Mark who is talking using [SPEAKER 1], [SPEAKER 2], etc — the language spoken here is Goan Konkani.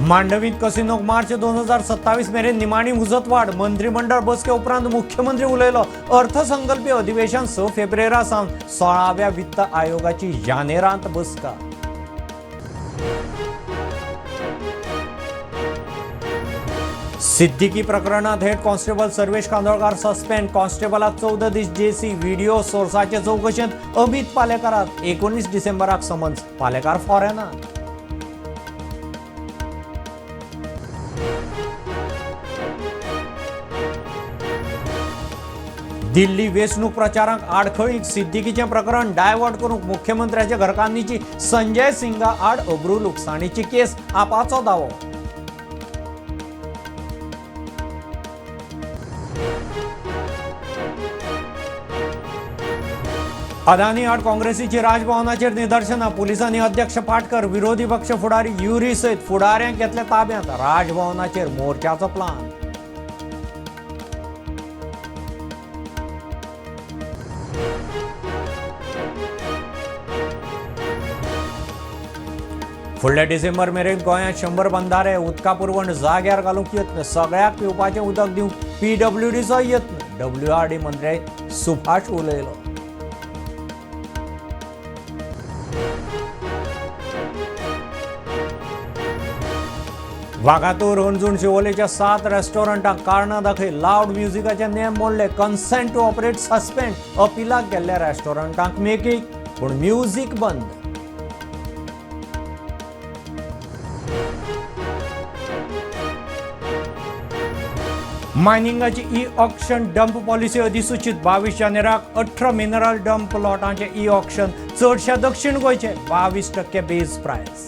[SPEAKER 1] मांडवीत कसिनोक मार्च 2027 मेरेन निमाणी मुजतवाढ. मंत्रिमंडळ बसके उपरांत मुख्यमंत्री उलयलो. अर्थसंकल्पीय अधिवेशन 6 फेब्रुवारा सावन, 16व्या वित्त आयोगाची जानेरांत बसका. सिद्दीकी प्रकरणात head constable Sarvesh Kandolkar suspend. कॉन्स्टेबलाक 14 दीस जेसी. व्हिडिओ सोर्साचे चवकशेंत अमित पालेकाराक 19 डिसेंबराक समन्स. पालेकार फॉरेनात. दिल्ली वेंचणूक प्रचाराक आडखळीक सिद्दीकीचें प्रकरण डायवर्ट करूंक मुख्यमंत्र्याच्या घरकान्नीची संजय सिंगा आड अब्रू लुकसाणीची केस, आपाचो दावो. अदानी आड काँग्रेसीची राजभवनाचेर निदर्शनां. पुलिसांनी अध्यक्ष पाटकर, विरोधी पक्ष फुडारी युरी सयत फुडाऱ्यांक घेतले ताब्यांत. राजभवनाचेर मोर्चाचो प्लान. फुडल्या डिसेंबर मेरेन गोंयांत 100 बंधारे, उदका पुरवण जाग्यार घालूंक यत्न. सगळ्याक पिवपाचें उदक दिवंक पीडब्ल्यूडीचो यत्न, डब्ल्यूआरडी मंत्री सुभाष उलयलो. वागातूर, हणजूण, शिवोलेच्या 7 रेस्टॉरंटांक कारणां दाखय. लावड म्युझिकाचे नेम मोडले. Consent to operate suspend. अपिलाक गेल्ल्या रेस्टॉरंटांक मेकळीक, पूण म्युझिक बंद. मायनिंगाची ई ऑक्शन डंप पॉलिसी अधिसूचित. 22 जानेराक 18 मिनरल डंप प्लॉटांचे ई ऑक्शन. चडशा दक्षिण गोंयचे. 22% बेज प्रायस.